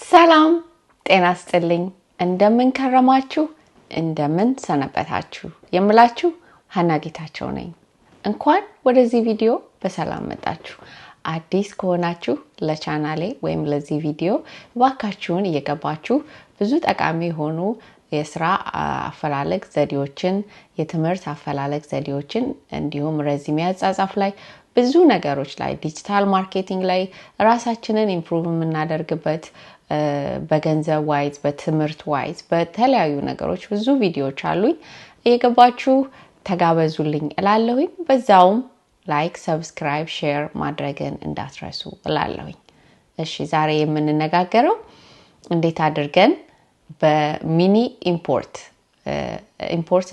ሰላም ጤና ስጥልኝ። እንደምን ከረማችሁ? እንደምን ሰነበታችሁ? የምላችሁ ሀና ጌታቸው ነኝ። እንኳን ወደዚህ ቪዲዮ በሰላም መጣችሁ። አዲስ ከሆናችሁ ለቻናሌ ወይም ለዚህ ቪዲዮ እባካችሁን እየገባችሁ ብዙ ጠቃሚ የሆኑ የስራ አፈላለግ ዘዴዎችን፣ የትምህርት አፈላለግ ዘዴዎችን እንዲሁም resume አጻጻፍ ላይ፣ ብዙ ነገሮች ላይ፣ digital marketing ላይ ራሳችንን improve የምናደርግበት በገንዘብ wise፣ በትምህርት wise፣ በተለያዩ ነገሮች ብዙ ቪዲዮዎች አሉኝ። እየገባችሁ ተጋበዙልኝ እላለሁኝ። በዛውም like፣ subscribe፣ share ማድረግን እንዳትረሱ እላለሁኝ። እሺ፣ ዛሬ የምንነጋገረው እንዴት አድርገን በ mini import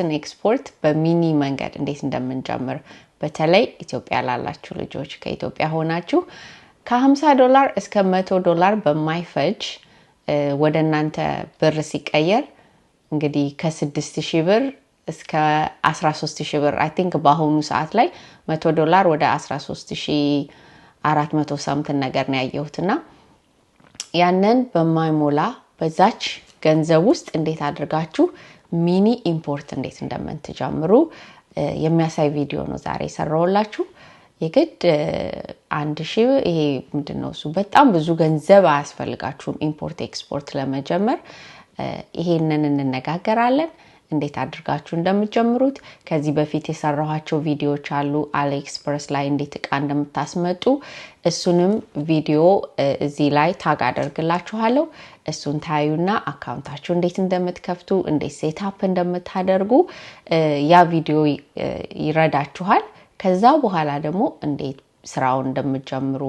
and export በ mini መንገድ እንዴት እንደምንጀምር፣ በተለይ ኢትዮጵያ ላላችሁ ልጆች፣ ከኢትዮጵያ ሆናችሁ ከ50 ዶላር እስከ 100 ዶላር በማይፈጅ ወደ እናንተ ብር ሲቀየር እንግዲህ ከ6,000 ብር እስከ 13,000 ብር፣ I think በአሁኑ ሰዓት ላይ 100 ዶላር ወደ 13,400 something ነገር ነው ያየሁት። እና ያንን በማይሞላ በዛች ገንዘብ ውስጥ እንዴት አድርጋችሁ mini import እንዴት እንደምትጀምሩ የሚያሳይ ቪዲዮ ነው ዛሬ የሰራሁላችሁ። የግድ 1,000 ይሄ ምንድን ነው እሱ በጣም ብዙ ገንዘብ አያስፈልጋችሁም import export ለመጀመር። ይሄንን እንነጋገራለን፣ እንዴት አድርጋችሁ እንደምትጀምሩት። ከዚህ በፊት የሰራኋቸው ቪዲዮዎች አሉ፣ AliExpress ላይ እንዴት እቃ እንደምታስመጡ። እሱንም ቪዲዮ እዚህ ላይ tag አደርግላችኋለሁ። እሱን ታዩና account ኣችሁ እንዴት እንደምትከፍቱ፣ እንዴት set up እንደምታደርጉ ያ ቪዲዮ ይረዳችኋል። ከዛ በኋላ ደግሞ እንዴት ስራውን እንደምትጀምሩ፣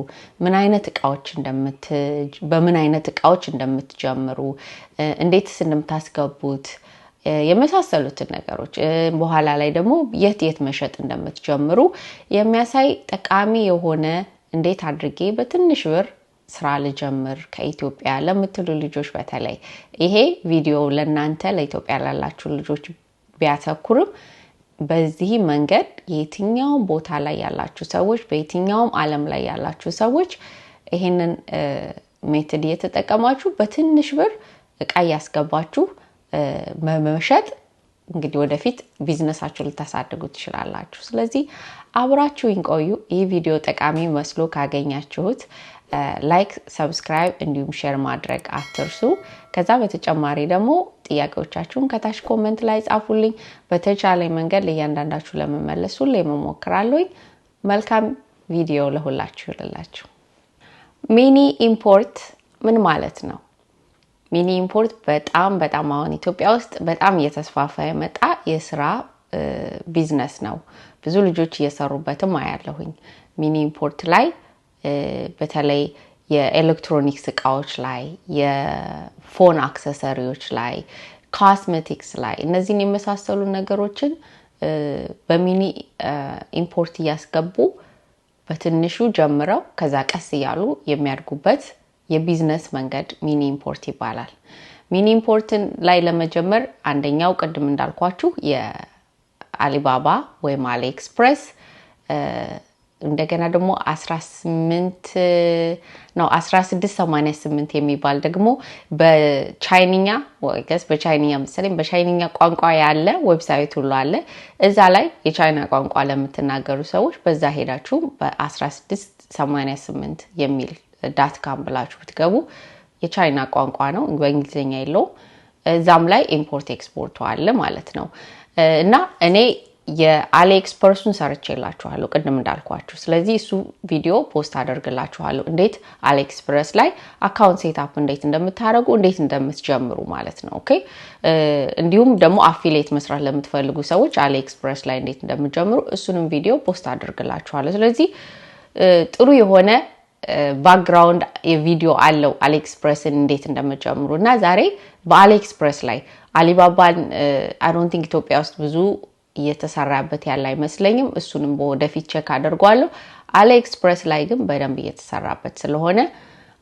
ምን አይነት እቃዎች በምን አይነት እቃዎች እንደምትጀምሩ፣ እንዴትስ እንደምታስገቡት የመሳሰሉትን ነገሮች፣ በኋላ ላይ ደግሞ የት የት መሸጥ እንደምትጀምሩ የሚያሳይ ጠቃሚ የሆነ፣ እንዴት አድርጌ በትንሽ ብር ስራ ልጀምር ከኢትዮጵያ ለምትሉ ልጆች፣ በተለይ ይሄ ቪዲዮ ለእናንተ ለኢትዮጵያ ላላችሁ ልጆች ቢያተኩርም በዚህ መንገድ የትኛውም ቦታ ላይ ያላችሁ ሰዎች፣ በየትኛውም ዓለም ላይ ያላችሁ ሰዎች ይሄንን method እየተጠቀማችሁ በትንሽ ብር እቃ እያስገባችሁ መሸጥ እንግዲህ ወደፊት ቢዝነሳችሁ ልታሳድጉ ትችላላችሁ። ስለዚህ አብራችሁኝ ቆዩ። ይህ ቪዲዮ ጠቃሚ መስሎ ካገኛችሁት like፣ subscribe እንዲሁም share ማድረግ አትርሱ። ከዛ በተጨማሪ ደግሞ ጥያቄዎቻችሁን ከታች comment ላይ ጻፉልኝ። በተቻለኝ መንገድ ለእያንዳንዳችሁ ለመመለስ ሁሌ እሞክራለሁኝ። መልካም ቪዲዮ ለሁላችሁ ይሁንላችሁ። Mini import ምን ማለት ነው? Mini import በጣም በጣም አሁን ኢትዮጵያ ውስጥ በጣም እየተስፋፋ የመጣ የስራ ቢዝነስ ነው። ብዙ ልጆች እየሰሩበትም አያለሁኝ። Mini import ላይ በተለይ የኤሌክትሮኒክስ እቃዎች ላይ፣ የ phone accessory ዎች ላይ፣ ኮስሜቲክስ ላይ፣ እነዚህን የመሳሰሉ ነገሮችን በ mini import እያስገቡ በትንሹ ጀምረው ከዛ ቀስ እያሉ የሚያድጉበት የቢዝነስ መንገድ mini import ይባላል። Mini import ን ላይ ለመጀመር አንደኛው ቅድም እንዳልኳችሁ የአሊባባ ወይም AliExpress፣ እንደገና ደግሞ 18 ነው 1688 የሚባል ደግሞ በቻይንኛ guess በቻይንኛ መሰለኝ በቻይንኛ ቋንቋ ያለ website ሁሉ አለ። እዛ ላይ የቻይና ቋንቋ ለምትናገሩ ሰዎች በዛ ሄዳችሁ በ1688 የሚል .com ብላችሁ ብትገቡ የቻይና ቋንቋ ነው፣ በእንግሊዝኛ የለውም። እዛም ላይ import export ኡ አለ ማለት ነው። እና እኔ የ AliExpress ኡን ሰርቼላችኋለሁ ቅድም እንዳልኳችሁ። ስለዚህ እሱ ቪዲዮ post አደርግላችኋለሁ፣ እንዴት AliExpress ላይ account setup እንዴት እንደምታደርጉ፣ እንዴት እንደምትጀምሩ ማለት ነው። Okay። እንዲሁም ደግሞ affiliate መስራት ለምትፈልጉ ሰዎች AliExpress ላይ እንዴት እንደምትጀምሩ እሱንም ቪዲዮ post አደርግላችኋለሁ። ስለዚህ ጥሩ የሆነ background የቪዲዮ አለው AliExpress ን እንዴት እንደምትጀምሩ። እና ዛሬ በ AliExpress ላይ፣ አሊባባን I don't think ኢትዮጵያ ውስጥ ብዙ እየተሰራበት ያለ አይመስለኝም። እሱንም ወደፊት check አደርገዋለሁ። AliExpress ላይ ግን በደንብ እየተሰራበት ስለሆነ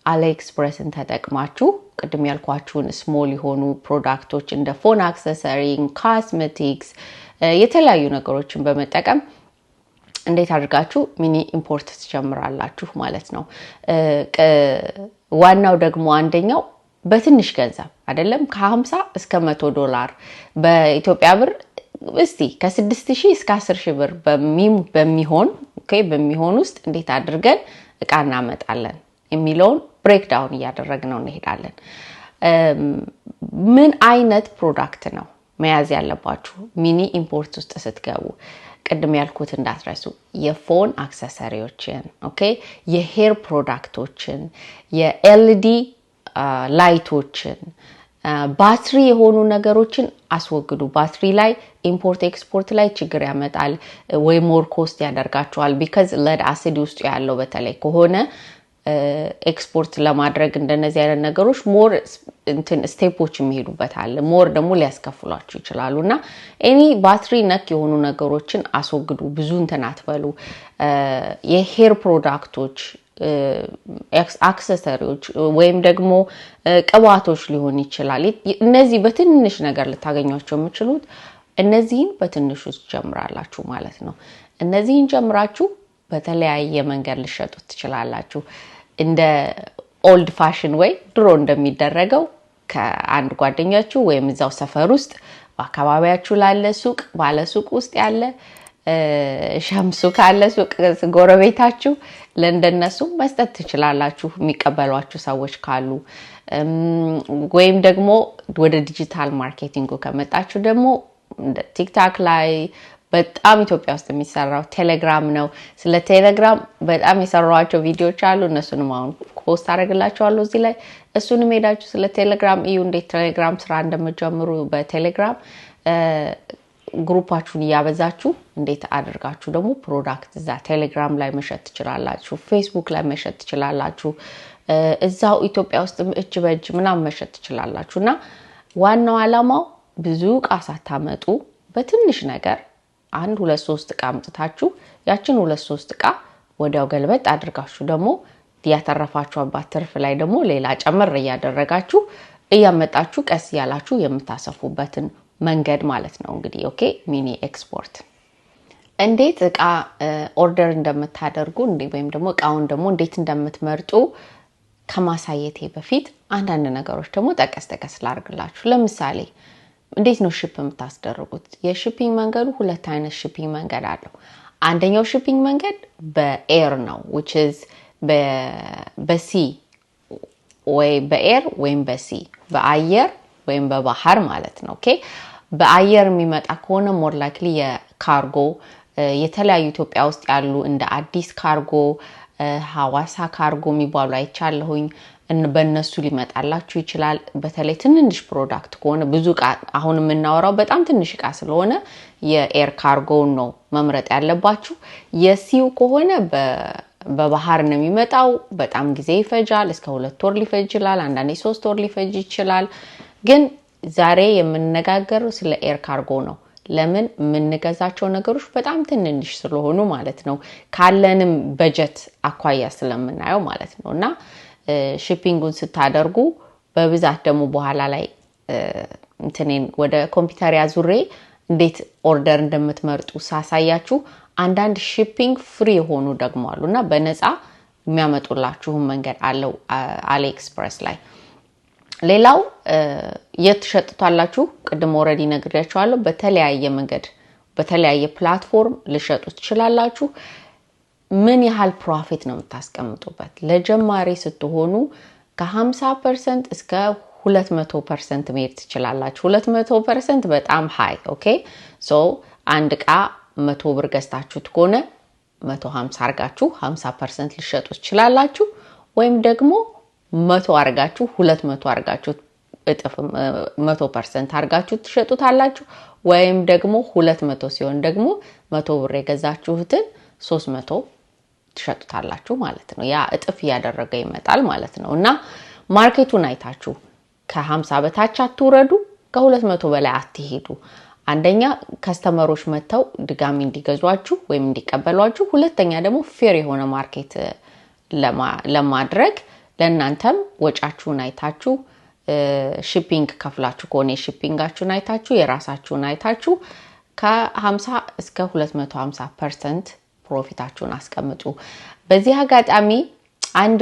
AliExpress ን ተጠቅማችሁ ቅድም ያልኳችሁን small የሆኑ product ኦች እንደ phone accessory፣ cosmetics፣ የተለያዩ ነገሮችን በመጠቀም እንዴት አድርጋችሁ mini import ትጀምራላችሁ ማለት ነው። ዋናው ደግሞ አንደኛው በትንሽ ገንዘብ አይደለም፣ ከ50 እስከ 100 ዶላር፣ በኢትዮጵያ ብር እስቲ ከ6000 እስከ 10,000 ብር በሚሆን፣ okay፣ በሚሆን ውስጥ እንዴት አድርገን እቃ እናመጣለን የሚለውን breakdown እያደረግነው እንሄዳለን። ምን አይነት product ነው መያዝ ያለባችሁ mini import ውስጥ ስትገቡ? ቅድም ያልኩት እንዳትረሱ፣ የ phone accessory ዎችን፣ okay፣ የ hair product ኦችን፣ የ LED light ኦችን፣ ባትሪ የሆኑ ነገሮችን አስወግዱ። ባትሪ ላይ import export ላይ ችግር ያመጣል ወይ more cost ያደርጋቸዋል። Because lead acid ውስጡ ያለው በተለይ ከሆነ ኤክስፖርት ለማድረግ እንደነዚህ አይነት ነገሮች more እንትን step ኦች የሚሄዱበት አለ። More ደግሞ ሊያስከፍሏችሁ ይችላሉ። እና any ባትሪ ነክ የሆኑ ነገሮችን አስወግዱ። ብዙ እንትን አትበሉ። የ hair product ኦች፣ accessory ዎች ወይም ደግሞ ቅባቶች ሊሆን ይችላል። እነዚህ በትንሽ ነገር ልታገኟቸው የምችሉት እነዚህን በትንሹ ትጀምራላችሁ ማለት ነው። እነዚህን ጀምራችሁ በተለያየ መንገድ ልትሸጡት ትችላላችሁ። እንደ old fashion ወይ ድሮ እንደሚደረገው ከአንድ ጓደኛችሁ ወይም እዛው ሰፈር ውስጥ በአካባቢያችሁ ላለ ሱቅ፣ ባለ ሱቅ ውስጥ ያለ ሸምሱ ካለ ሱቅ ጎረቤታችሁ ለእንደነሱ መስጠት ትችላላችሁ፣ የሚቀበሏችሁ ሰዎች ካሉ። ወይም ደግሞ ወደ digital marketing ኡ ከመጣችሁ ደግሞ TikTok ላይ፣ በጣም ኢትዮጵያ ውስጥ የሚሰራው ቴሌግራም ነው። ስለ ቴሌግራም በጣም የሰራኋቸው ቪዲዮዎች አሉ። እነሱንም አሁን post አደርግላችኋለሁ እዚህ ላይ። እሱንም ሄዳችሁ ስለ ቴሌግራም እዩ፣ እንዴት ቴሌግራም ስራ እንደምትጀምሩ፣ በቴሌግራም group ኣችሁን እያበዛችሁ እንዴት አድርጋችሁ ደግሞ product እዛ ቴሌግራም ላይ መሸጥ ትችላላችሁ፣ ፌስቡክ ላይ መሸጥ ትችላላችሁ፣ እዛው ኢትዮጵያ ውስጥ እጅ በእጅ ምናምን መሸጥ ትችላላችሁ። እና ዋናው ዓላማው ብዙ እቃ ሳታመጡ በትንሽ ነገር አንድ ሁለት ሶስት እቃ አምጥታችሁ ያችን ሁለት ሶስት እቃ ወዲያው ገልበጥ አድርጋችሁ ደግሞ ያተረፋችሁባት ትርፍ ላይ ደግሞ ሌላ ጨምር እያደረጋችሁ እያመጣችሁ ቀስ እያላችሁ የምታሰፉበትን መንገድ ማለት ነው። እንግዲህ okay፣ mini export እንዴት እቃ order እንደምታደርጉ ወይም ደግሞ እቃውን ደግሞ እንዴት እንደምትመርጡ ከማሳየቴ በፊት አንዳንድ ነገሮች ደግሞ ጠቀስ ጠቀስ ላርግላችሁ። ለምሳሌ እንዴት ነው ship የምታስደርጉት? የ shipping መንገዱ ሁለት አይነት shipping መንገድ አለው። አንደኛው shipping መንገድ በ air ነው፣ which is በ sea ወይ በ air ወይም በ sea፣ በአየር ወይም በባህር ማለት ነው። Okay፣ በአየር የሚመጣ ከሆነ more likely የ cargo የተለያዩ ኢትዮጵያ ውስጥ ያሉ እንደ አዲስ ካርጎ፣ ሀዋሳ ካርጎ የሚባሉ አይቻለሁኝ። በእነሱ ሊመጣላችሁ ይችላል። በተለይ ትንንሽ product ከሆነ፣ ብዙ እቃ፣ አሁን የምናወራው በጣም ትንሽ እቃ ስለሆነ የ air cargo ውን ነው መምረጥ ያለባችሁ። የ sea ው ከሆነ በባህር ነው የሚመጣው። በጣም ጊዜ ይፈጃል። እስከ 2 ወር ሊፈጅ ይችላል። አንዳንዴ 3 ወር ሊፈጅ ይችላል። ግን ዛሬ የምንነጋገረው ስለ air cargo ነው። ለምን? የምንገዛቸው ነገሮች በጣም ትንንሽ ስለሆኑ ማለት ነው። ካለንም በጀት አኳያ ስለምናየው ማለት ነው። እና shipping ኡን ስታደርጉ በብዛት ደግሞ በኋላ ላይ እንትኔን ወደ ኮምፒውተር ያዙሬ እንዴት order እንደምትመርጡ ሳሳያችሁ አንዳንድ shipping free የሆኑ ደግሞ አሉ እና በነፃ የሚያመጡላችሁን መንገድ አለው AliExpress ላይ። ሌላው የት ትሸጡታላችሁ? ቅድም already ነግሬያችኋለሁ። በተለያየ መንገድ በተለያየ platform ልትሸጡ ትችላላችሁ። ምን ያህል profit ነው የምታስቀምጡበት? ለጀማሪ ስትሆኑ ከ50% እስከ 200% መሄድ ትችላላችሁ። 200% በጣም high፣ okay። So አንድ እቃ 100 ብር ገዝታችሁት ከሆነ 150 አርጋችሁ 50% ልትሸጡ ትችላላችሁ። ወይም ደግሞ 100 አርጋችሁ 200 አርጋችሁ እጥፍ 100% አርጋችሁ ትሸጡታላችሁ። ወይም ደግሞ 200 ሲሆን ደግሞ 100 ብር የገዛችሁትን 300 ትሸጡታላችሁ ማለት ነው። ያ እጥፍ እያደረገ ይመጣል ማለት ነው። እና market ኡን አይታችሁ ከ50 በታች አትውረዱ፣ ከ200 በላይ አትሂዱ። አንደኛ customer ኦች መጥተው ድጋሚ እንዲገዟችሁ ወይም እንዲቀበሏችሁ፣ ሁለተኛ ደግሞ fair የሆነ market ለማድረግ ለእናንተም ወጫችሁን አይታችሁ፣ shipping ከፍላችሁ ከሆነ የ shipping ኣችሁን አይታችሁ፣ የራሳችሁን አይታችሁ ከ50 እስከ 250% profit ኣችሁን አስቀምጡ። በዚህ አጋጣሚ አንድ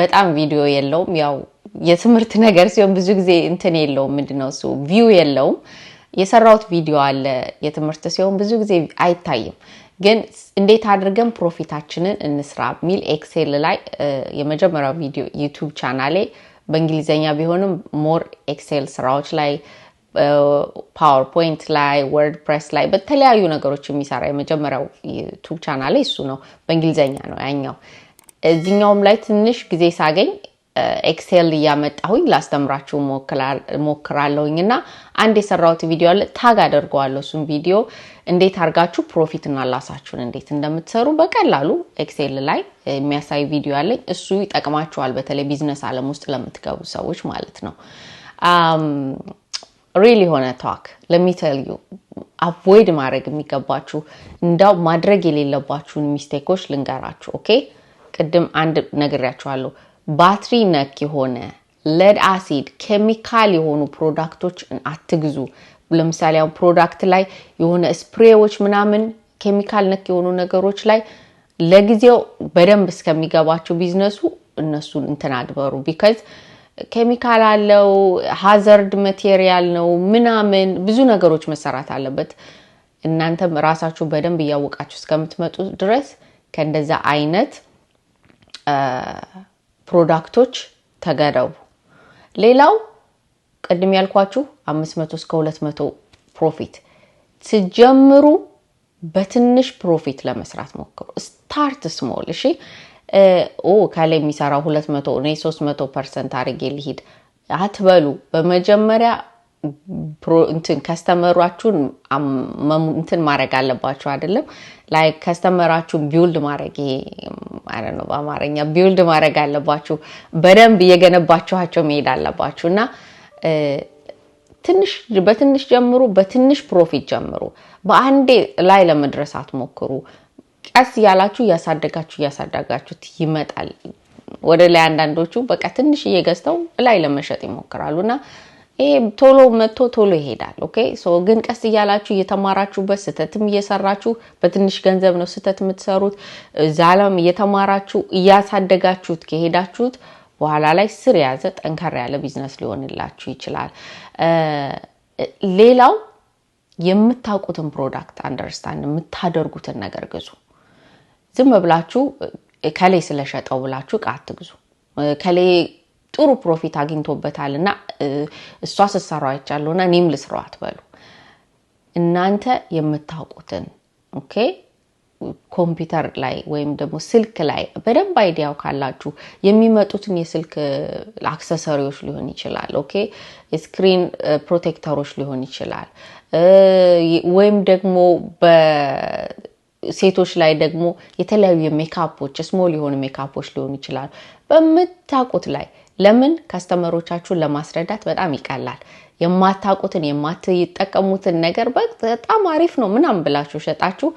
በጣም ቪዲዮ የለውም፣ ያው የትምህርት ነገር ሲሆን ብዙ ጊዜ እንትን የለውም፣ ምንድነው እሱ፣ view የለውም። የሰራሁት ቪዲዮ አለ፣ የትምህርት ሲሆን ብዙ ጊዜ አይታይም። ግን እንዴት አድርገን profit ኣችንን እንስራ የሚል Excel ላይ የመጀመሪያው ቪዲዮ YouTube ቻናሌ በእንግሊዝኛ ቢሆንም more Excel ስራዎች ላይ፣ PowerPoint ላይ፣ WordPress ላይ በተለያዩ ነገሮች የሚሰራ የመጀመሪያው YouTube ቻናሌ እሱ ነው። በእንግሊዝኛ ነው ያኛው። እዚኛውም ላይ ትንሽ ጊዜ ሳገኝ Excel እያመጣሁኝ ላስተምራችሁ ሞክራለሁኝ እና አንድ የሰራሁት ቪዲዮ አለ፣ tag አደርገዋለሁ። እሱም ቪዲዮ እንዴት አድርጋችሁ profit እና loss ኣችሁን እንዴት እንደምትሰሩ በቀላሉ Excel ላይ የሚያሳይ ቪዲዮ አለኝ። እሱ ይጠቅማችኋል፣ በተለይ ቢዝነስ ዓለም ውስጥ ለምትገቡ ሰዎች ማለት ነው። Real የሆነ talk, let me tell you, avoid ማድረግ የሚገባችሁ፣ እንዳው ማድረግ የሌለባችሁን mistake ኦች ልንገራችሁ። Okay፣ ቅድም አንድ ነግሬያችኋለሁ። ባትሪ ነክ የሆነ፣ lead acid፣ ኬሚካል የሆኑ product ኦች አትግዙ። ለምሳሌ አሁን product ላይ የሆነ spray ዎች ምናምን፣ ኬሚካል ነክ የሆኑ ነገሮች ላይ ለጊዜው በደንብ እስከሚገባችሁ ቢዝነሱ እነሱን እንትን አትበሉ። Because ኬሚካል አለው፣ hazard material ነው ምናምን፣ ብዙ ነገሮች መሰራት አለበት። እናንተም ራሳችሁ በደንብ እያወቃችሁ እስከምትመጡ ድረስ ከእንደዛ አይነት product ኦች ተገደቡ። ሌላው ቅድም ያልኳችሁ 500 እስከ 200 profit ስትጀምሩ በትንሽ profit ለመስራት ሞክሩ። Start small። እሺ፣ ኦ ከላይ የሚሰራው 200፣ እኔ 300% አድርጌ ልሂድ አትበሉ። በመጀመሪያ እንትን customer ኣችሁን እንትን ማድረግ አለባችሁ፣ አይደለም? Like customer ኣችሁን build ማድረግ፣ ይሄ ነው በአማርኛ፣ build ማድረግ አለባችሁ። በደንብ እየገነባችኋቸው መሄድ አለባችሁ እና ትንሽ በትንሽ ጀምሩ፣ በትንሽ profit ጀምሩ። በአንዴ ላይ ለመድረስ አትሞክሩ። ቀስ እያላችሁ እያሳደጋችሁ እያሳደጋችሁት ይመጣል ወደ ላይ። አንዳንዶቹ በቃ ትንሽዬ ገዝተው ላይ ለመሸጥ ይሞክራሉ እና ይሄ ቶሎ መጥቶ ቶሎ ይሄዳል። Okay, so ግን ቀስ እያላችሁ እየተማራችሁበት፣ ስህተትም እየሰራችሁ፣ በትንሽ ገንዘብ ነው ስህተት የምትሰሩት። እዛለም እየተማራችሁ እያሳደጋችሁት ከሄዳችሁት በኋላ ላይ ስር የያዘ ጠንከር ያለ ቢዝነስ ሊሆንላችሁ ይችላል። ሌላው የምታውቁትን product፣ understand የምታደርጉትን ነገር ግዙ። ዝም ብላችሁ ከሌ ስለሸጠው ብላችሁ እቃ አትግዙ። ከሌ ጥሩ profit አግኝቶበታል እና እሷ ስትሰራው አይቻለሁ እና እኔም ልስራው አትበሉ። እናንተ የምታውቁትን፣ okay፣ ኮምፒውተር ላይ ወይም ደግሞ ስልክ ላይ በደንብ idea ው ካላችሁ የሚመጡትን የስልክ accessory ዎች ሊሆን ይችላል። Okay፣ screen protector ኦች ሊሆን ይችላል። ወይም ደግሞ በሴቶች ላይ ደግሞ የተለያዩ የ makeup ኦች፣ small የሆኑ ሜካፖች ሊሆኑ ይችላል። በምታውቁት ላይ፣ ለምን፣ customer ኦቻችሁን ለማስረዳት በጣም ይቀላል። የማታውቁትን፣ የማትጠቀሙትን ነገር በጣም አሪፍ ነው ምናምን ብላችሁ ሸጣችሁ፣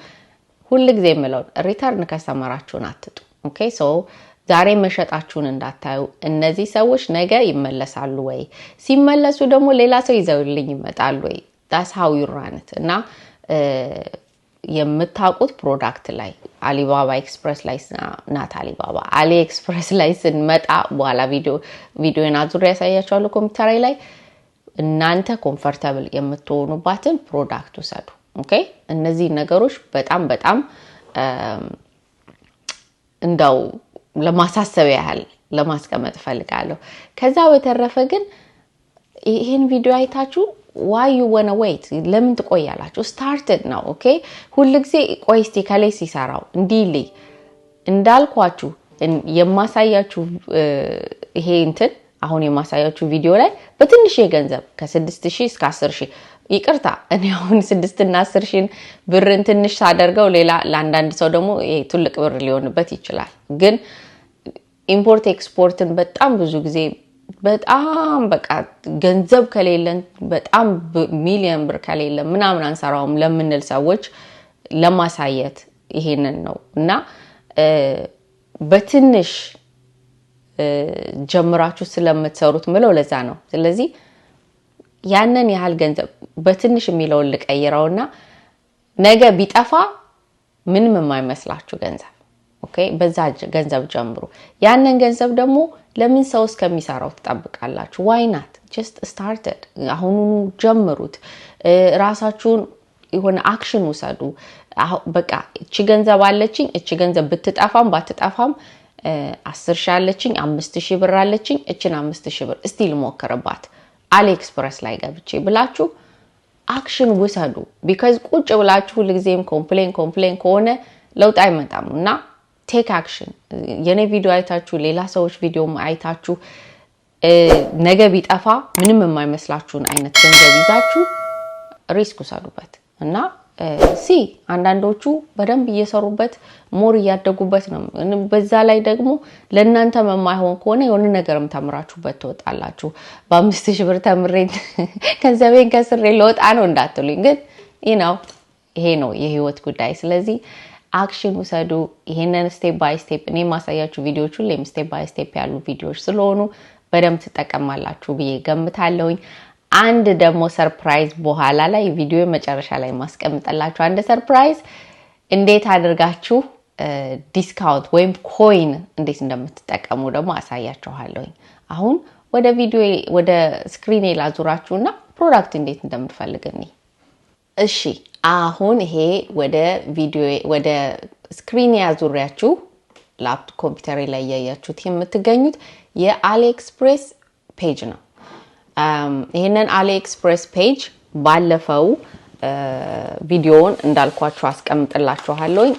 ሁል ጊዜ የምለውን return customer ኣችሁን አትጡ። Okay, so ዛሬ መሸጣችሁን እንዳታዩ። እነዚህ ሰዎች ነገ ይመለሳሉ ወይ? ሲመለሱ ደግሞ ሌላ ሰው ይዘውልኝ ይመጣሉ ወይ? That's how you run it። እና የምታውቁት product ላይ፣ አሊባባ Express ላይ፣ not አሊባባ፣ AliExpress ላይ ስንመጣ በኋላ ቪዲዮን አዙሬ ያሳያችኋለሁ ኮምፒውተር ላይ፣ እናንተ comfortable የምትሆኑባትን product ውሰዱ። Okay፣ እነዚህ ነገሮች በጣም በጣም እንደው ለማሳሰቢያ ያህል ለማስቀመጥ እፈልጋለሁ። ከዛ በተረፈ ግን ይህን ቪዲዮ አይታችሁ why you wanna wait? ለምን ትቆያላችሁ? Start it now። Okay፣ ሁልጊዜ ቆይ እስቲ ከላይ ሲሰራው እንዲህ ልይ፣ እንዳልኳችሁ የማሳያችሁ ይሄ እንትን አሁን የማሳያችሁ ቪዲዮ ላይ በትንሽ የገንዘብ ከ6,000 እስከ 10,000፣ ይቅርታ፣ እኔ አሁን 6 እና 10 ሺህን ብርን ትንሽ ሳደርገው ሌላ ለአንዳንድ ሰው ደግሞ ይሄ ትልቅ ብር ሊሆንበት ይችላል። ግን import export ን በጣም ብዙ ጊዜ በጣም በቃ ገንዘብ ከሌለን፣ በጣም ሚሊዮን ብር ከሌለን ምናምን አንሰራውም ለምንል ሰዎች ለማሳየት ይሄንን ነው እና በትንሽ ጀምራችሁ ስለምትሰሩት ምለው ለዛ ነው። ስለዚህ ያንን ያህል ገንዘብ በትንሽ የሚለውን ልቀይረውና ነገ ቢጠፋ ምንም የማይመስላችሁ ገንዘብ Okay፣ በዛ ገንዘብ ጀምሩ። ያንን ገንዘብ ደግሞ ለምን ሰው እስከሚሰራው ትጠብቃላችሁ? Why not just start it። አሁኑኑ ጀምሩት። ራሳችሁን የሆነ action ውሰዱ። በቃ እቺ ገንዘብ አለችኝ፣ እቺ ገንዘብ ብትጠፋም ባትጠፋም 10,000 አለችኝ፣ 5,000 ብር አለችኝ፣ እችን 5,000 ብር እስቲ ልሞክርባት AliExpress ላይ ገብቼ ብላችሁ action ውሰዱ። Because ቁጭ ብላችሁ ሁልጊዜም complain complain ከሆነ ለውጥ አይመጣም እና take action። የኔ ቪዲዮ አይታችሁ፣ ሌላ ሰዎች ቪዲዮም አይታችሁ፣ ነገ ቢጠፋ ምንም የማይመስላችሁን አይነት ገንዘብ ይዛችሁ risk ውሰዱበት እና see፣ አንዳንዶቹ በደንብ እየሰሩበት more እያደጉበት ነው። በዛ ላይ ደግሞ ለእናንተም የማይሆን ከሆነ የሆነ ነገርም ተምራችሁበት ትወጣላችሁ። በ5,000 ብር ተምሬ ገንዘቤን ከስሬ ለወጣ ነው እንዳትሉኝ፣ ግን ይሄ ነው የህይወት ጉዳይ። ስለዚህ action ውሰዱ። ይሄንን step by step እኔ የማሳያችሁ ቪዲዮዎች ሁሌም step by step ያሉ ቪዲዮዎች ስለሆኑ በደንብ ትጠቀማላችሁ ብዬ ገምታለሁኝ። አንድ ደግሞ surprise በኋላ ላይ ቪዲዮ መጨረሻ ላይ ማስቀምጠላችሁ አንድ surprise፣ እንዴት አድርጋችሁ discount ወይም coin እንዴት እንደምትጠቀሙ ደግሞ አሳያችኋለሁኝ። አሁን ወደ ቪዲዮ ወደ screen ኤ ላዙራችሁና product እንዴት እንደምንፈልግ እኔ እሺ፣ አሁን ይሄ ወደ ቪዲዮ ወደ screen ያዙሪያችሁ ላፕቶፕ ኮምፒውተሬ ላይ እያያችሁት የምትገኙት የ AliExpress page ነው። ይህንን AliExpress page ባለፈው ቪዲዮውን እንዳልኳችሁ አስቀምጥላችኋለሁኝ።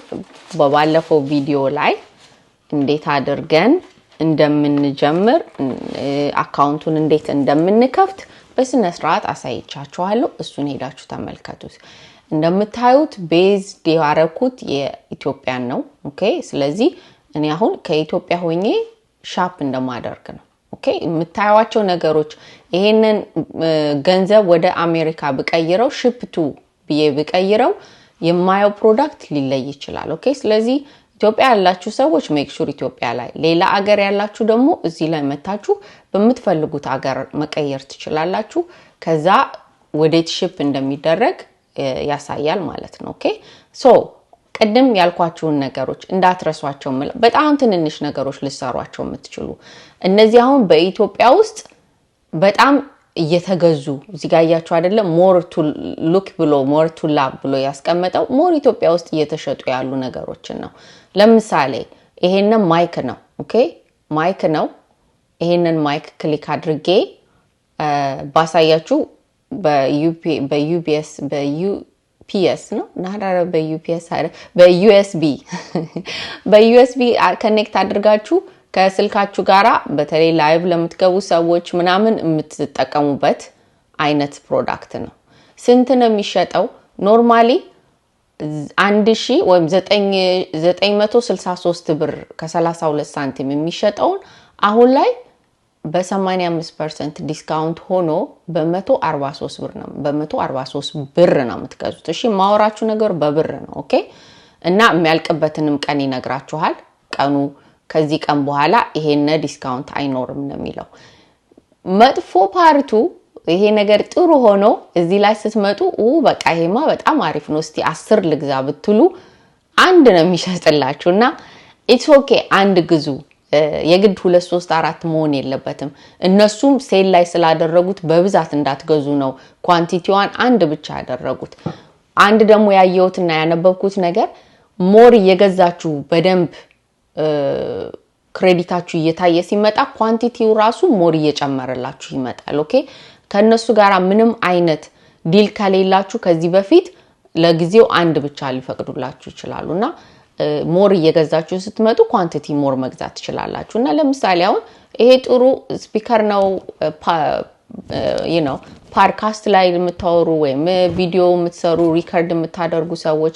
በባለፈው ቪዲዮ ላይ እንዴት አድርገን እንደምንጀምር፣ account ኡን እንዴት እንደምንከፍት በስነ ስርዓት አሳይቻችኋለሁ። እሱን ሄዳችሁ ተመልከቱት። እንደምታዩት base ያረኩት የኢትዮጵያን ነው። Okay፣ ስለዚህ እኔ አሁን ከኢትዮጵያ ሆኜ shop እንደማደርግ ነው። Okay፣ የምታዩቸው ነገሮች ይሄንን ገንዘብ ወደ አሜሪካ ብቀይረው፣ ship to ብዬ ብቀይረው የማየው product ሊለይ ይችላል። Okay፣ ስለዚህ ኢትዮጵያ ያላችሁ ሰዎች make sure ኢትዮጵያ ላይ፣ ሌላ አገር ያላችሁ ደግሞ እዚህ ላይ መታችሁ በምትፈልጉት አገር መቀየር ትችላላችሁ። ከዛ ወዴት ship እንደሚደረግ ያሳያል ማለት ነው። Okay፣ so ቅድም ያልኳችሁን ነገሮች እንዳትረሷቸው። በጣም ትንንሽ ነገሮች ልሰሯቸው የምትችሉ እነዚህ አሁን በኢትዮጵያ ውስጥ በጣም እየተገዙ እዚህ ጋር እያችሁ አይደለም፣ more to look ብሎ more to love ብሎ ያስቀመጠው more ኢትዮጵያ ውስጥ እየተሸጡ ያሉ ነገሮችን ነው። ለምሳሌ ይሄንን mic ነው። Okay፣ mic ነው። ይሄንን mic click አድርጌ ባሳያችሁ በ UBS በ UPS ነው ናዳረ በ UPS በ USB connect አድርጋችሁ ከስልካችሁ ጋራ በተለይ live ለምትገቡ ሰዎች ምናምን የምትጠቀሙበት አይነት product ነው። ስንት ነው የሚሸጠው? Normally 1,000 ወይም 963 ብር ከ32 ሳንቲም የሚሸጠውን አሁን ላይ በ85% discount ሆኖ በ143 ብር ነው፣ በ143 ብር ነው የምትገዙት። እሺ፣ የማወራችሁ ነገር በብር ነው። Okay፣ እና የሚያልቅበትንም ቀን ይነግራችኋል። ቀኑ ከዚህ ቀን በኋላ ይሄን discount አይኖርም ነው የሚለው። መጥፎ part ኡ ይሄ ነገር ጥሩ ሆኖ እዚህ ላይ ስትመጡ በቃ ይሄማ በጣም አሪፍ ነው፣ እስቲ 10 ልግዛ ብትሉ አንድ ነው የሚሸጥላችሁ እና it's okay፣ አንድ ግዙ። የግድ ሁለት፣ ሶስት፣ አራት መሆን የለበትም። እነሱም sale ላይ ስላደረጉት በብዛት እንዳትገዙ ነው quantity ዋን አንድ ብቻ ያደረጉት። አንድ ደግሞ ያየሁትና ያነበብኩት ነገር more እየገዛችሁ በደንብ credit ኣችሁ እየታየ ሲመጣ quantity ው ራሱ more እየጨመረላችሁ ይመጣል። Okay፣ ከእነሱ ጋር ምንም አይነት deal ከሌላችሁ ከዚህ በፊት ለጊዜው አንድ ብቻ ሊፈቅዱላችሁ ይችላሉ እና more እየገዛችሁ ስትመጡ quantity more መግዛት ትችላላችሁ። እና ለምሳሌ አሁን ይሄ ጥሩ speaker ነው፣ ፓድካስት ላይ የምታወሩ ወይም ቪዲዮ የምትሰሩ፣ record የምታደርጉ ሰዎች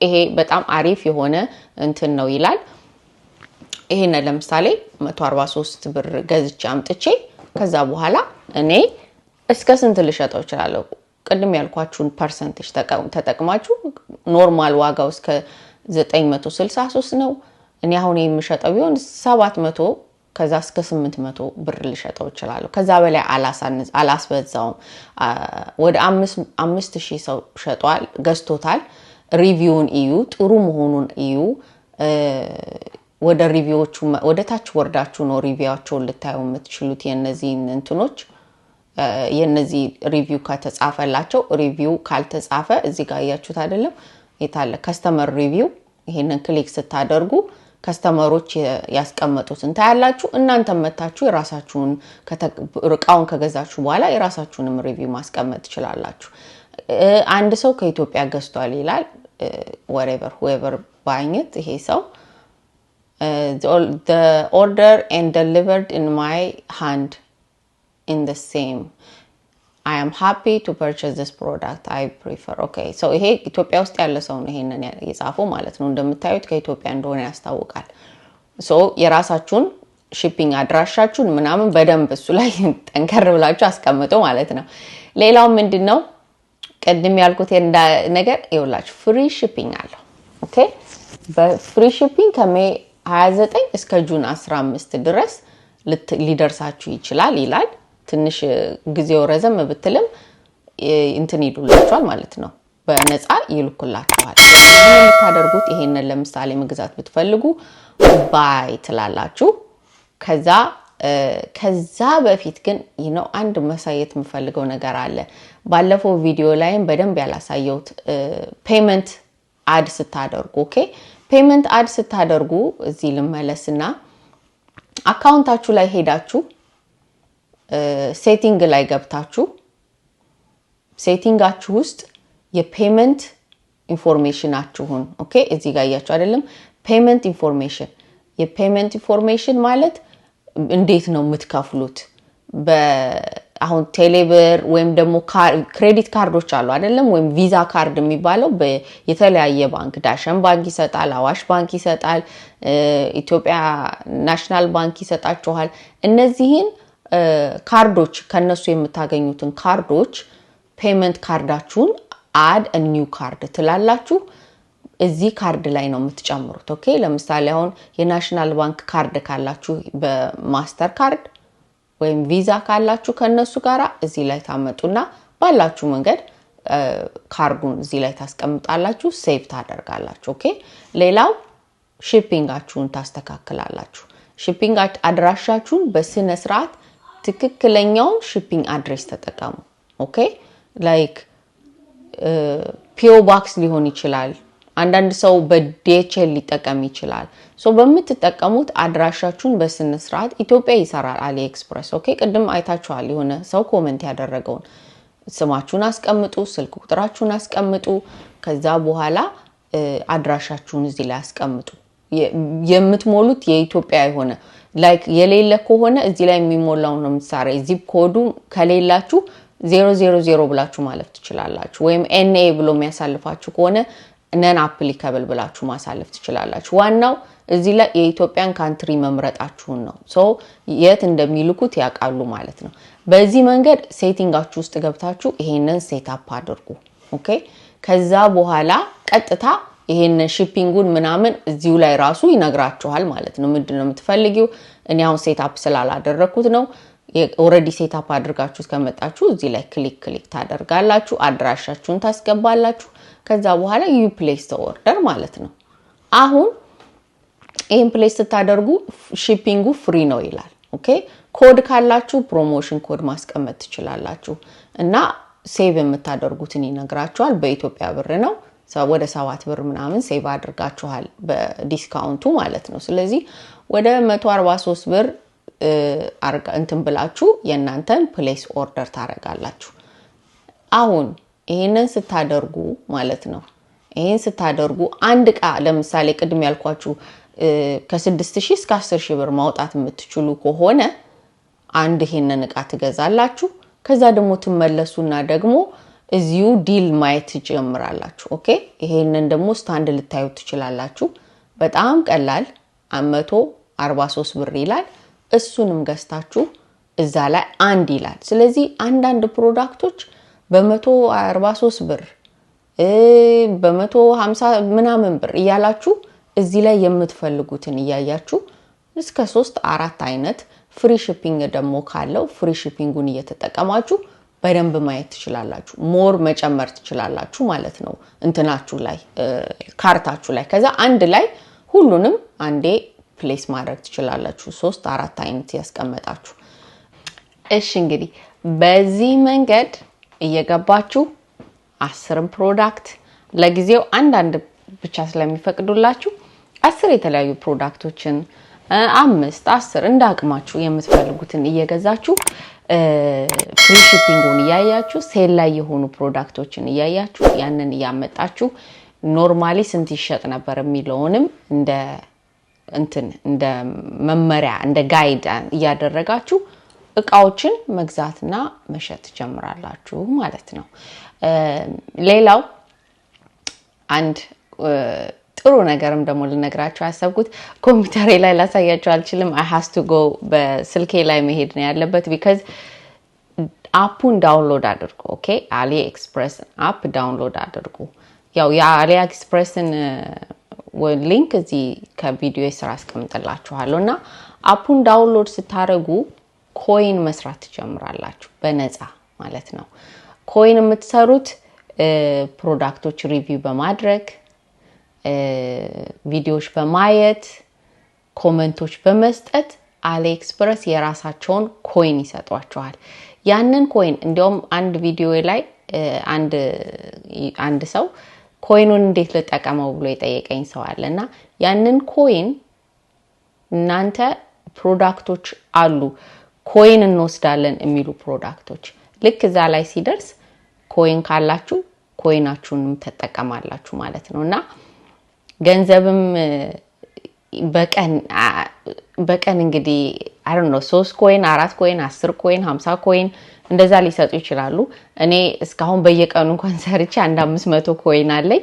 ይሄ በጣም አሪፍ የሆነ እንትን ነው ይላል። ይሄን ለምሳሌ 143 ብር ገዝቼ አምጥቼ ከዛ በኋላ እኔ እስከ ስንት ልሸጠው እችላለሁ? ቅድም ያልኳችሁን percentage ተጠቅማችሁ normal ዋጋው እስከ 963 ነው። እኔ አሁን የምሸጠው ቢሆን 700 ከዛ እስከ 800 ብር ልሸጠው እችላለሁ። ከዛ በላይ አላስበዛውም። ወደ 5,000 ሰው ሸጧል፣ ገዝቶታል። Review ውን እዩ፣ ጥሩ መሆኑን እዩ። ወደ review ዎቹ ወደ ታች ወርዳችሁ ነው review ኣቸውን ልታዩ የምትችሉት። የነዚህን እንትኖች የነዚህ review ከተጻፈላቸው፣ review ካልተጻፈ እዚህ ጋር እያችሁት አይደለም? የታለ customer review? ይሄንን click ስታደርጉ customer ኦች ያስቀመጡትን ታያላችሁ። እናንተም መታችሁ የራሳችሁን እቃውን ከገዛችሁ በኋላ የራሳችሁንም review ማስቀመጥ ትችላላችሁ። አንድ ሰው ከኢትዮጵያ ገዝቷል ይላል። Whatever, whoever buying it፣ ይሄ ሰው "order and delivered in my hand in the same. I am happy to purchase this product. I prefer." Okay, so ይሄ ኢትዮጵያ ውስጥ ያለ ሰው ነው ይሄንን የጻፈው ማለት ነው። እንደምታዩት ከኢትዮጵያ እንደሆነ ያስታውቃል። So የራሳችሁን shipping አድራሻችሁን ምናምን በደንብ እሱ ላይ ጠንከር ብላችሁ አስቀምጡ ማለት ነው። ሌላው ምንድን ነው? ቅድም ያልኩት ነገር ይኸውላችሁ free shipping አለው። Okay፣ በ free shipping ከ May 29 እስከ June 15 ድረስ ሊደርሳችሁ ይችላል ይላል። ትንሽ ጊዜው ረዘም ብትልም እንትን ይሉላችኋል ማለት ነው። በነፃ ይልኩላችኋል። የምታደርጉት ይሄንን ለምሳሌ መግዛት ብትፈልጉ buy ትላላችሁ። ከዛ በፊት ግን አንድ ማሳየት የምፈልገው ነገር አለ። ባለፈው ቪዲዮ ላይም በደንብ ያላሳየሁት payment add ስታደርጉ፣ okay፣ payment add ስታደርጉ እዚህ ልመለስና account ኣችሁ ላይ ሄዳችሁ setting ላይ ገብታችሁ setting ኣችሁ ውስጥ የ payment information ኣችሁን፣ okay፣ እዚህ ጋር እያችሁ አይደለም? Payment information፣ የ payment information ማለት እንዴት ነው የምትከፍሉት? አሁን ቴሌብር ወይም ደግሞ credit card ኦች አሉ አይደለም? ወይም Visa card የሚባለው የተለያየ ባንክ፣ ዳሸን ባንክ ይሰጣል፣ አዋሽ ባንክ ይሰጣል፣ ኢትዮጵያ National Bank ይሰጣችኋል። እነዚህን ካርዶች ከነሱ የምታገኙትን ካርዶች payment card ኣችሁን add new card ትላላችሁ። እዚህ ካርድ ላይ ነው የምትጨምሩት። Okay፣ ለምሳሌ አሁን የ National Bank card ካላችሁ፣ በ Master Card ወይም ቪዛ ካላችሁ ከነሱ ጋር እዚህ ላይ ታመጡና ባላችሁ መንገድ ካርዱን እዚህ ላይ ታስቀምጣላችሁ፣ save ታደርጋላችሁ። Okay፣ ሌላው shipping ኣችሁን ታስተካክላላችሁ። Shipping አድራሻችሁን በስነ ስርዓት ትክክለኛውን shipping address ተጠቀሙ። Okay፣ like P.O. Box ሊሆን ይችላል። አንዳንድ ሰው በ DHL ሊጠቀም ይችላል። So በምትጠቀሙት አድራሻችሁን በስነ ስርዓት፣ ኢትዮጵያ ይሰራል AliExpress። Okay፣ ቅድም አይታችኋል የሆነ ሰው comment ያደረገውን። ስማችሁን አስቀምጡ፣ ስልክ ቁጥራችሁን አስቀምጡ። ከዛ በኋላ አድራሻችሁን እዚህ ላይ አስቀምጡ። የምትሞሉት የኢትዮጵያ የሆነ like የሌለ ከሆነ እዚህ ላይ የሚሞላውን ነው፣ ምሳሌ zip code ኡ ከሌላችሁ 000 ብላችሁ ማለፍ ትችላላችሁ። ወይም NA ብሎ የሚያሳልፋችሁ ከሆነ non applicable ብላችሁ ማሳለፍ ትችላላችሁ። ዋናው እዚህ ላይ የኢትዮጵያን country መምረጣችሁን ነው። So የት እንደሚልኩት ያውቃሉ ማለት ነው። በዚህ መንገድ setting ኣችሁ ውስጥ ገብታችሁ ይሄንን set up አድርጉ። Okay፣ ከዛ በኋላ ቀጥታ ይሄንን shipping ኡን ምናምን እዚሁ ላይ ራሱ ይነግራችኋል ማለት ነው። ምንድን ነው የምትፈልጊው? እኔ አሁን set up ስላላደረግኩት ነው። Already set up አድርጋችሁ እስከመጣችሁ እዚህ ላይ click click ታደርጋላችሁ፣ አድራሻችሁን ታስገባላችሁ። ከዛ በኋላ you place order ማለት ነው። አሁን ይህን place ስታደርጉ shipping ኡ free ነው ይላል። Okay፣ code ካላችሁ promotion code ማስቀመጥ ትችላላችሁ እና save የምታደርጉትን ይነግራችኋል። በኢትዮጵያ ብር ነው፣ ወደ 7 ብር ምናምን save አድርጋችኋል በ discount ኡ ማለት ነው። ስለዚህ ወደ 143 ብር እንትን ብላችሁ የእናንተን place order ታደርጋላችሁ። አሁን ይህንን ስታደርጉ ማለት ነው፣ ይህን ስታደርጉ አንድ እቃ ለምሳሌ ቅድም ያልኳችሁ ከ6,000 እስከ 10,000 ብር ማውጣት የምትችሉ ከሆነ አንድ ይሄንን እቃ ትገዛላችሁ። ከዛ ደግሞ ትመለሱና ደግሞ እዚሁ deal ማየት ትጀምራላችሁ። Okay፣ ይሄንን ደግሞ stand ልታዩ ትችላላችሁ። በጣም ቀላል 143 ብር ይላል። እሱንም ገዝታችሁ እዛ ላይ አንድ ይላል። ስለዚህ አንዳንድ product ኦች በ143 ብር፣ በ150 ምናምን ብር እያላችሁ እዚህ ላይ የምትፈልጉትን እያያችሁ እስከ ሶስት አራት አይነት free shipping ደግሞ ካለው free shipping ኡን እየተጠቀማችሁ በደንብ ማየት ትችላላችሁ። More መጨመር ትችላላችሁ ማለት ነው እንትናችሁ ላይ፣ cart ኣችሁ ላይ። ከዛ አንድ ላይ ሁሉንም ነገር ጨርሳችሁ ሁሉንም አንዴ place ማድረግ ትችላላችሁ። ሶስት አራት አይነት ያስቀመጣችሁ። እሺ፣ እንግዲህ በዚህ መንገድ እየገባችሁ 10ም product፣ ለጊዜው አንዳንድ ብቻ ስለሚፈቅዱላችሁ፣ 10 የተለያዩ product ኦችን፣ 5፣ 10፣ እንደ አቅማችሁ የምትፈልጉትን እየገዛችሁ፣ free shipping ኡን እያያችሁ፣ sale ላይ የሆኑ product ኦችን እያያችሁ፣ ያንን እያመጣችሁ፣ normally ስንት ይሸጥ ነበር የሚለውንም እንደ እንትን፣ እንደ መመሪያ፣ እንደ guide እያደረጋችሁ እቃዎችን መግዛትና መሸጥ ትጀምራላችሁ ማለት ነው። ሌላው አንድ ጥሩ ነገርም ደግሞ ልነግራችሁ ያሰብኩት ኮምፒውተሬ ላይ ላሳያችሁ አልችልም። I has to go በስልኬ ላይ መሄድ ነው ያለበት because app ኡን download አድርጉ። Okay፣ AliExpress app download አድርጉ። ያው የ AliExpress ን link እዚህ ከቪዲዮ ስር አስቀምጥላችኋለሁ እና app ኡን download ስታደርጉ coin መስራት ትጀምራላችሁ በነፃ ማለት ነው። Coin የምትሰሩት product ኦች review በማድረግ፣ ቪዲዮዎች በማየት፣ comment ኦች በመስጠት AliExpress የራሳቸውን coin ይሰጧችኋል። ያንን coin እንዲያውም አንድ ቪዲዮ ላይ አንድ ሰው coin ኡን እንዴት ልጠቀመው ብሎ የጠየቀኝ ሰው አለ። እና ያንን coin እናንተ product ኦች አሉ coin እንወስዳለን የሚሉ product ኦች፣ ልክ እዛ ላይ ሲደርስ coin ካላችሁ coin ኣችሁንም ትጠቀማላችሁ ማለት ነው። እና ገንዘብም በቀን እንግዲህ I don't know፣ 3 coin፣ 4 coin፣ 10 coin፣ 50 coin እንደዛ ሊሰጡ ይችላሉ። እኔ እስካሁን በየቀኑ እንኳን ሰርቼ አንድ 500 coin አለኝ።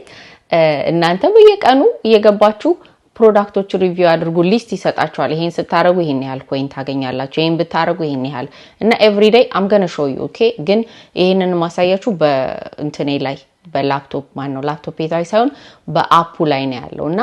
እናንተ በየቀኑ እየገባችሁ product ኦች review አድርጉ። List ይሰጣችኋል። ይሄን ስታደርጉ ይሄን ያህል coin ታገኛላችሁ፣ ይሄን ብታደርጉ ይሄን ያህል። እና everyday I'm gonna show you, okay። ግን ይሄንን ማሳያችሁ በእንትኔ ላይ፣ በላፕቶፕ፣ ማን ነው፣ ላፕቶፕ ላይ ሳይሆን በ app ኡ ላይ ነው ያለው። እና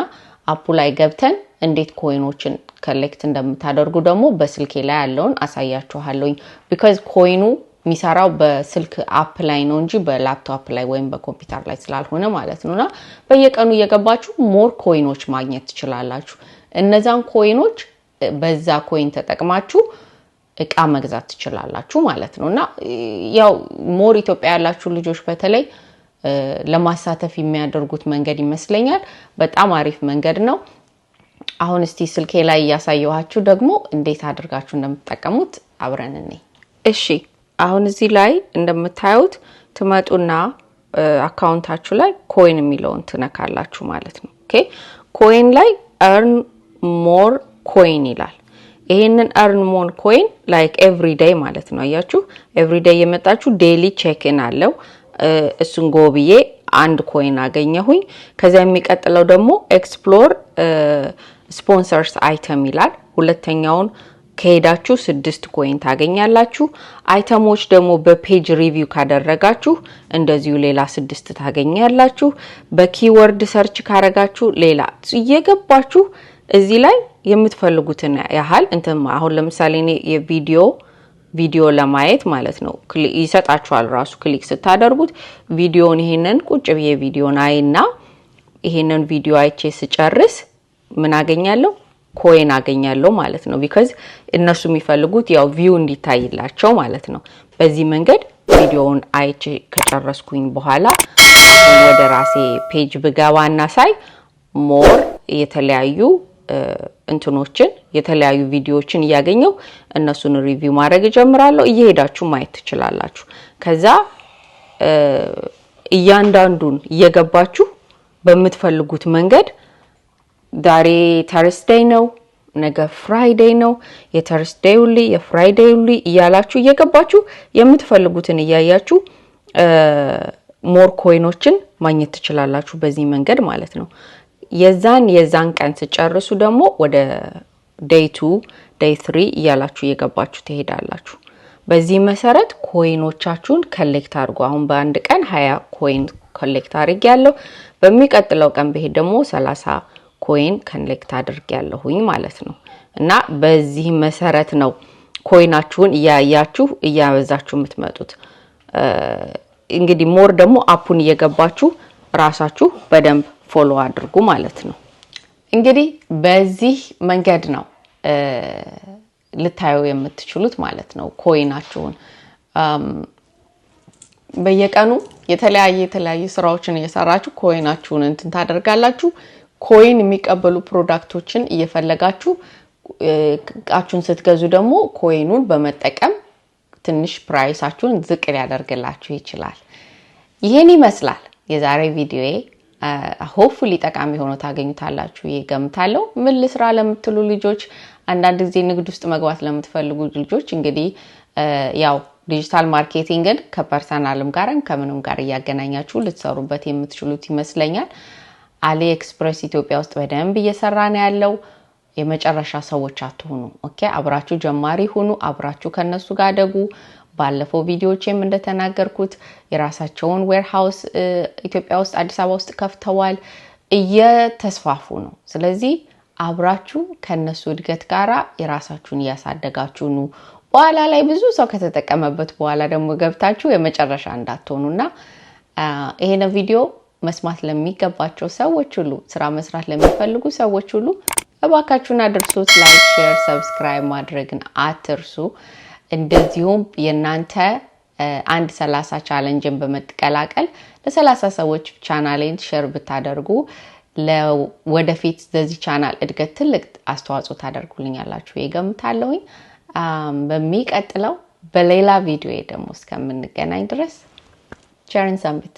app ኡ ላይ ገብተን እንዴት coin ኦችን collect እንደምታደርጉ ደግሞ በስልኬ ላይ ያለውን አሳያችኋለሁኝ። Because coin ኡ የሚሰራው በስልክ app ላይ ነው እንጂ በላፕቶፕ ላይ ወይም በኮምፒውተር ላይ ስላልሆነ ማለት ነው። እና በየቀኑ እየገባችሁ more coin ኦች ማግኘት ትችላላችሁ። እነዛን coin ኦች፣ በዛ coin ተጠቅማችሁ እቃ መግዛት ትችላላችሁ ማለት ነው። እና ያው more ኢትዮጵያ ያላችሁ ልጆች በተለይ ለማሳተፍ የሚያደርጉት መንገድ ይመስለኛል። በጣም አሪፍ መንገድ ነው። አሁን እስቲ ስልኬ ላይ እያሳየኋችሁ ደግሞ እንዴት አድርጋችሁ እንደምትጠቀሙት አብረን እንይ። እሺ፣ አሁን እዚህ ላይ እንደምታዩት ትመጡና account ኣችሁ ላይ coin የሚለውን ትነካላችሁ ማለት ነው። Okay፣ coin ላይ earn more coin ይላል። ይሄንን earn more coin like every day ማለት ነው። አያችሁ፣ every day እየመጣችሁ daily check in አለው። እሱን go ብዬ አንድ coin አገኘሁኝ። ከዚያ የሚቀጥለው ደግሞ explore sponsors item ይላል። ሁለተኛውን ከሄዳችሁ 6 coin ታገኛላችሁ። Item ኦች ደግሞ በ page review ካደረጋችሁ እንደዚሁ ሌላ 6 ታገኛላችሁ። በ keyword search ካረጋችሁ ሌላ፣ እየገባችሁ እዚህ ላይ የምትፈልጉትን ያህል እንትን። አሁን ለምሳሌ እኔ የቪዲዮ ቪዲዮ ለማየት ማለት ነው ይሰጣችኋል። ራሱ click ስታደርጉት ቪዲዮን ይሄንን ቁጭ ብዬ ቪዲዮን አይና ይሄንን ቪዲዮ አይቼ ስጨርስ ምን አገኛለሁ? Coin አገኛለሁ ማለት ነው። Because እነሱ የሚፈልጉት ያው view እንዲታይላቸው ማለት ነው። በዚህ መንገድ ቪዲዮውን አይቼ ከጨረስኩኝ በኋላ አሁን ወደ ራሴ page ብገባና ሳይ more የተለያዩ እንትኖችን፣ የተለያዩ ቪዲዮዎችን እያገኘው እነሱን review ማድረግ እጀምራለሁ። እየሄዳችሁ ማየት ትችላላችሁ። ከዛ እያንዳንዱን እየገባችሁ በምትፈልጉት መንገድ ዛሬ Thursday ነው፣ ነገ Friday ነው፣ የ Thursday ውሊ፣ የ Friday ውሊ እያላችሁ እየገባችሁ የምትፈልጉትን እያያችሁ more coin ኦችን ማግኘት ትችላላችሁ በዚህ መንገድ ማለት ነው። የዛን ቀን ስጨርሱ ደግሞ ወደ day 2፣ day 3 እያላችሁ እየገባችሁ ትሄዳላችሁ። በዚህ መሰረት coin ኦቻችሁን collect አድርጉ። አሁን በአንድ ቀን 20 coin collect አድርጌያለሁ። በሚቀጥለው ቀን ብሄድ ደግሞ 30 coin collect አድርጌያለሁኝ ማለት ነው። እና በዚህ መሰረት ነው coin ኣችሁን እያያችሁ እያበዛችሁ የምትመጡት። እንግዲህ more ደግሞ app ኡን እየገባችሁ ራሳችሁ በደንብ follow አድርጉ ማለት ነው። እንግዲህ በዚህ መንገድ ነው ልታዩ የምትችሉት ማለት ነው። Coin ኣችሁን በየቀኑ የተለያየ የተለያዩ ስራዎችን እየሰራችሁ coin ኣችሁን እንትን ታደርጋላችሁ። Coin የሚቀበሉ product ኦችን እየፈለጋችሁ እቃችሁን ስትገዙ ደግሞ coin ኑን በመጠቀም ትንሽ price ኣችሁን ዝቅ ሊያደርግላችሁ ይችላል። ይህን ይመስላል የዛሬ ቪዲዮዬ። Hopefully ጠቃሚ ሆኖ ታገኙታላችሁ እገምታለሁ። ምን ልስራ ለምትሉ ልጆች፣ አንዳንድ ጊዜ ንግድ ውስጥ መግባት ለምትፈልጉ ልጆች እንግዲህ ያው digital marketing ን ከ personal ም ጋርም ከምንም ጋር እያገናኛችሁ ልትሰሩበት የምትችሉት ይመስለኛል። AliExpress ኢትዮጵያ ውስጥ በደንብ እየሰራ ነው ያለው። የመጨረሻ ሰዎች አትሁኑ። Okay፣ አብራችሁ ጀማሪ ሁኑ። አብራችሁ ከነሱ ጋር እደጉ። ባለፈው ቪዲዮቼም እንደተናገርኩት የራሳቸውን warehouse ኢትዮጵያ ውስጥ፣ አዲስ አበባ ውስጥ ከፍተዋል። እየተስፋፉ ነው። ስለዚህ አብራችሁ ከነሱ እድገት ጋራ የራሳችሁን እያሳደጋችሁ ኑ። በኋላ ላይ ብዙ ሰው ከተጠቀመበት በኋላ ደግሞ ገብታችሁ የመጨረሻ እንዳትሆኑና ይሄን ቪዲዮ መስማት ለሚገባቸው ሰዎች ሁሉ፣ ስራ መስራት ለሚፈልጉ ሰዎች ሁሉ እባካችሁን አድርሱት። Like፣ share፣ subscribe ማድረግን አትርሱ። እንደዚሁም የእናንተ አንድ 30 challenge ን በመቀላቀል ለ30 ሰዎች ቻናሌን share ብታደርጉ ወደፊት ለዚህ ቻናል እድገት ትልቅ አስተዋጽኦ ታደርጉልኛላችሁ እገምታለሁኝ። በሚቀጥለው በሌላ ቪዲዮ ደግሞ እስከምንገናኝ ድረስ ቸርን ሰንብት።